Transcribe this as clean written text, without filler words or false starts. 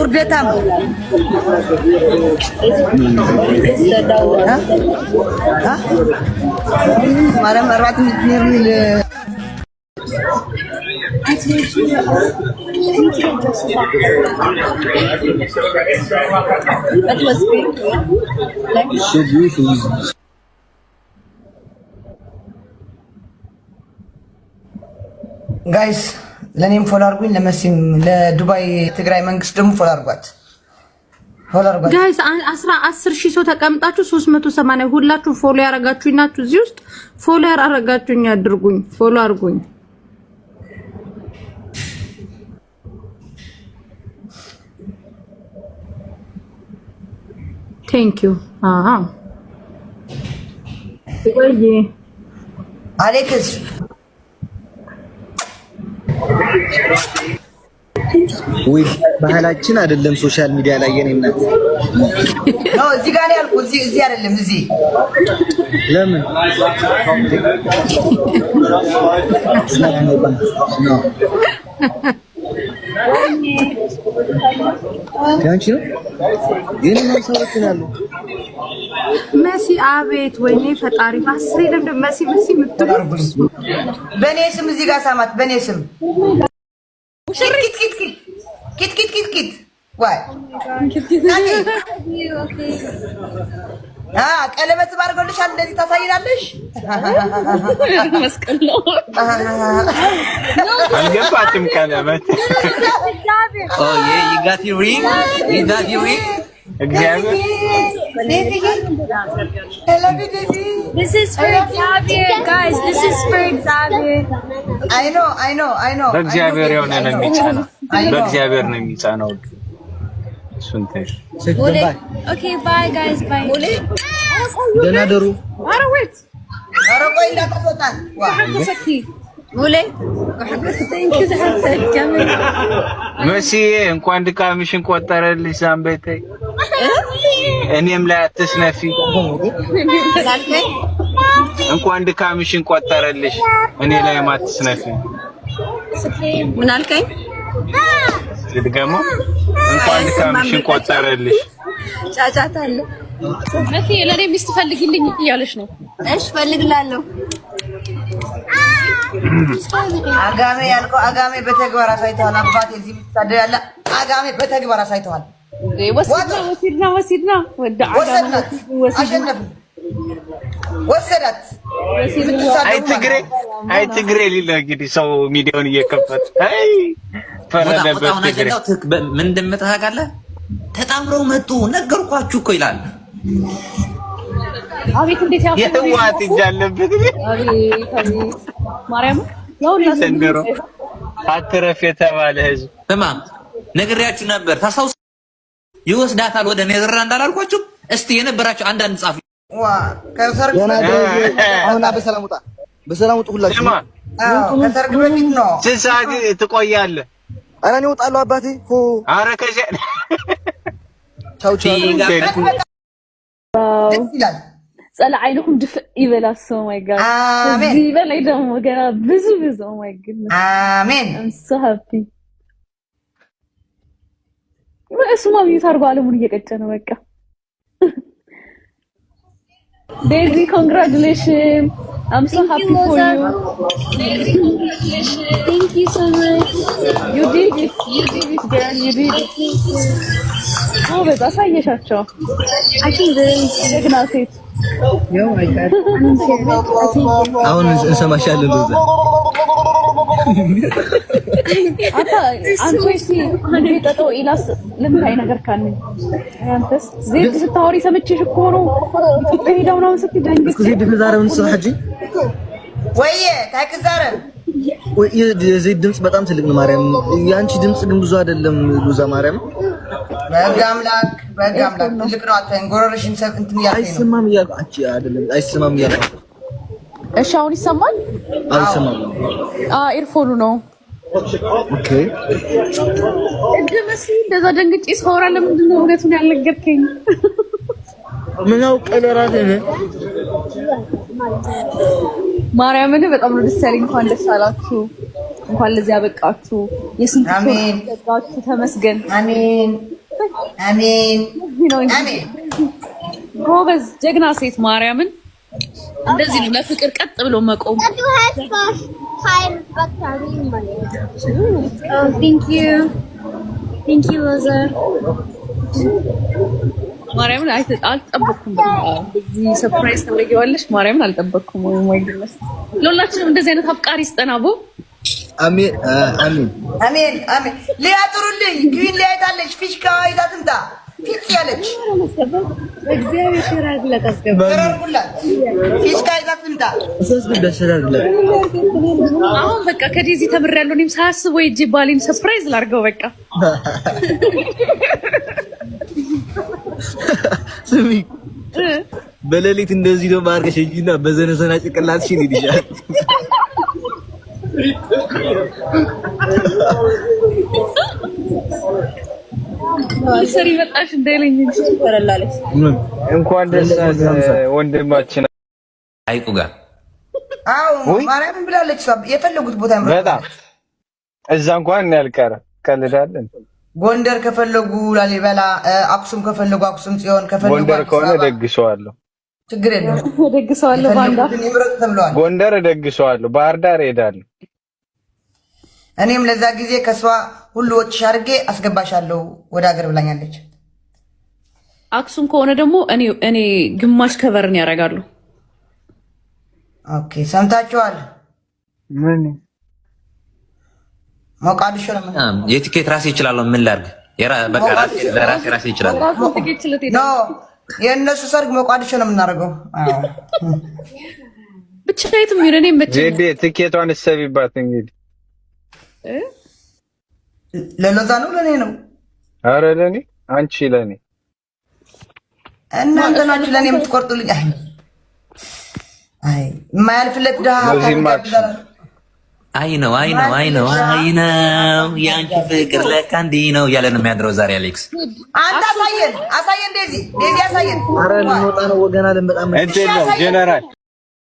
ውርደታም ማርያም አርባት Guys ለእኔም follow አድርጉኝ፣ ለመሲም ለዱባይ ትግራይ መንግስት ደግሞ follow አድርጓት። Guys 10,000 ሰው ተቀምጣችሁ 380 ሁላችሁ follow ያረጋችሁኝ ናችሁ። እዚህ ውስጥ follow ያረጋችሁኝ አድርጉኝ፣ follow አድርጉኝ። Thank you። አሃ ወይ አሌክስ ወይ ባህላችን አይደለም። Social media ላይ የኔ እናት ነው። እዚህ ጋር ያልኩህ እዚህ እዚህ አይደለም። እዚህ ለምን ያንቺ ነው የኔ ነው ሰዎች ያሉ መሲ አቤት፣ ወይኔ ፈጣሪ ባስሬ ለምደ መሲ መሲ የምትሉ በእኔ ስም እዚህ ጋር ሳማት። በእኔ ስም ኪት ኪት ኪት ኪት ኪት ዋይ ቀለበት ባርጎልሻል። እንደዚህ ታሳይናለሽ። መስቀል ነው አልገባትም። ቀለበት በእግዚአብሔር የሆነ ነው የሚጫነው። በእግዚአብሔር ነው የሚጫነው። እሱን ተይው። ደህና ደሩ። ኧረ ቆይ እንዳታስወጣን። መስዬ እንኳን ድካምሽን ቆጠረልሽ። ዛምቤቴ እኔም ላይ አትስነፊ። እንኳን ድካምሽን ቆጠረልሽ፣ እኔ ላይም አትስነፊ። ምን አልከኝ? ድገሞ እንኳን ድካምሽን ቆጠረልሽ። ጫጫታ አለ። መሲ ለእኔ ሚስት ፈልጊልኝ እያለች ነው። እሺ ፈልግላለሁ። አጋሜ ያልከው አጋሜ በተግባር አሳይተዋል። አባቴ እዚህ የምትሳደብ ያለ አጋሜ በተግባር አሳይተዋል። ወሲድና ወሲድና ወሰድናት፣ አሸነፍን፣ ወሰዳት። አይ ትግሬ፣ አይ ትግሬ ሊለ እንግዲህ ሰው ሚዲያውን እየከፈተ አይ ፈረደበት ትግሬ። ምን እንደሚመጣ ታውቃለህ? ተጣምረው መጡ ነገርኳችሁ እኮ ይላል። አቤት እንዴት ያው የህወሓት እጅ አለበት። አቤት አቤት ማርያም ያው ዘንድሮ አትረፍ የተባለ ህዝብ። ስማ ነግሬያችሁ ነበር ታስታውስ። ይወስዳታል ወደ ኔዘርላንድ አላልኳችሁም? እስቲ የነበራችሁ አንዳንድ ጻፉ። ዋ ከሰርግ አሁን በሰላም ውጣ፣ በሰላም ውጡ ሁላችሁ። ከሰርግ በፊት ነው። ስንት ሰዓት ትቆያለህ? ኧረ እኔ እወጣለሁ አባቴ። ኧረ ከዚያ ቻው ቻው። ደስ ይላል። ጸላ ዓይንኩም ድፍእ ይበላስ። Oh my God አሜን። እዚህ በላይ ደግሞ ገና ብዙ ብዙ። Oh my goodness አሜን። I'm so happy። እሱማ mute አድርጎ አለሙን እየቀጨ ነው። በቃ ዴዚ congratulation I'm so happy for you. Thank you so much. You did it. You did it, girl. You did it. ጎበዝ አሳየሻቸው። I think this ጀግና ሴት። አሁን እንሰማሻለን። ሎዛ አንተ አንቺ ጠጠው ኢላስ ለምን ነገር ካለ አንተስ ዜድ ስታወሪ ሰምቼሽ እኮ ነው። ኢትዮጵያ ሄዳ ምናምን ስትይ ደንግጬ ዜድ ተዛረብ ንስራሕ ሕጂ ወይዬ ታይ ክዛረብ የዜድ ድምፅ በጣም ትልቅ ነው። ማርያም የአንቺ ድምፅ ግን ብዙ አይደለም። ሎዛ ማርያም በሕግ አምላክ በሕግ አምላክ ትልቅ ነው። አንተ ጎረርሽን ሰብ እንትን እያልከኝ ነው። አይሰማም እያልኩ አንቺ አይደለም አይሰማም እያልኩ። እሺ አሁን ይሰማል? አይሰማም። Earphone ኑ ነው። Okay እንደ መሲ እንደዛ ደንግጬ ሳወራ ለምንድን ነው እውነቱን ያልነገርከኝ? ምን አውቄ ለራሴ ነው። ማርያምን በጣም ነው ደስ ያለኝ። እንኳን ደስ አላችሁ፣ እንኳን ለዚህ ያበቃችሁ። የስንት ሰው ተመስገን። አሜን አሜን አሜን። ጎበዝ ጀግና ሴት ማርያምን እንደዚህ ነው ለፍቅር ቀጥ ብሎ መቆም። Thank you, thank you ሎዛ። ማርያምን አልጠበቅኩም። በዚህ surprise ታደርጊዋለሽ። ማርያምን አልጠበቅኩም። My goodness፣ ለሁላችንም እንደዚህ አይነት አፍቃሪ ስጠን አቦ። አሜን አሜን አሜን አሜን። ሊያ ጥሩልኝ። Queen ሊያ የታለች? ፊሽካ ይዛ ትምጣ። ፊት ያለች እግዚአብሔር share አድርግላት፣ አስገባ። ፊሽካ ይዛ ትምጣ። አሁን በቃ ከዴዚ ተምሬያለሁ። እኔም ሳያስበው ሂጅ ባሌን surprise ላድርገው በቃ። ስሚ፣ በሌሊት እንደዚህ ነው አድርገሽ ሂጂና በዘነዘና ጭንቅላትሽን ይልሻል። ሰሪ መጣሽ እንዳይለኝ እንጂ። እንኳን ደስ ወንድማችን ሐይቁ ጋር። አዎ ማርያምን ብላለች። የፈለጉት ቦታ በጣም እዛ እንኳን ያልቀረ ቀልዳለን። ጎንደር ከፈለጉ ላሊበላ፣ አክሱም ከፈለጉ አክሱም ጽዮን ከፈለጉ ጎንደር ከሆነ ደግሰዋለሁ። ችግር የለውም። ደግሰዋለሁ። ባንዳ ይምረጡ ተብለዋል። ጎንደር ደግሰዋለሁ። ባህር ዳር እሄዳለሁ። እኔም ለዛ ጊዜ ከሷ ሁሉ ወጭ አድርጌ አስገባሻለሁ ወደ ሀገር ብላኛለች። አክሱም ከሆነ ደግሞ እኔ ግማሽ cover ን ያደርጋሉ። Okay ሰምታችኋል። ምን ሞቃዲሾ ነው። የቲኬት ራሴ እችላለሁ። ምን ላድርግ? በቃ ራሴ ራሴ እችላለሁ። No፣ የእነሱ ሰርግ ሞቃዲሾ ነው የምናደርገው። ብቻ የትም ይሁን እኔ መቼ ዜዴ ትኬቷን እሰቢባት እንግዲህ። ለሎዛ ነው ለእኔ ነው? አረ ለእኔ፣ አንቺ ለእኔ። እናንተ ናችሁ ለእኔ የምትቆርጡልኝ። አይ አይ፣ የማያልፍለት ድሀ። አይ ነው፣ አይ ነው፣ አይ ነው፣ አይ ነው፣ የአንቺ ፍቅር ለካ እንዲህ ነው እያለ ነው የሚያድረው ዛሬ አሌክስ። አንተ አሳየን፣ አሳየን፣ ዴዚ፣ ዴዚ አሳየን። አረ ልንወጣ ነው ወገን አለን በጣም እንትን ነው ጀነራል።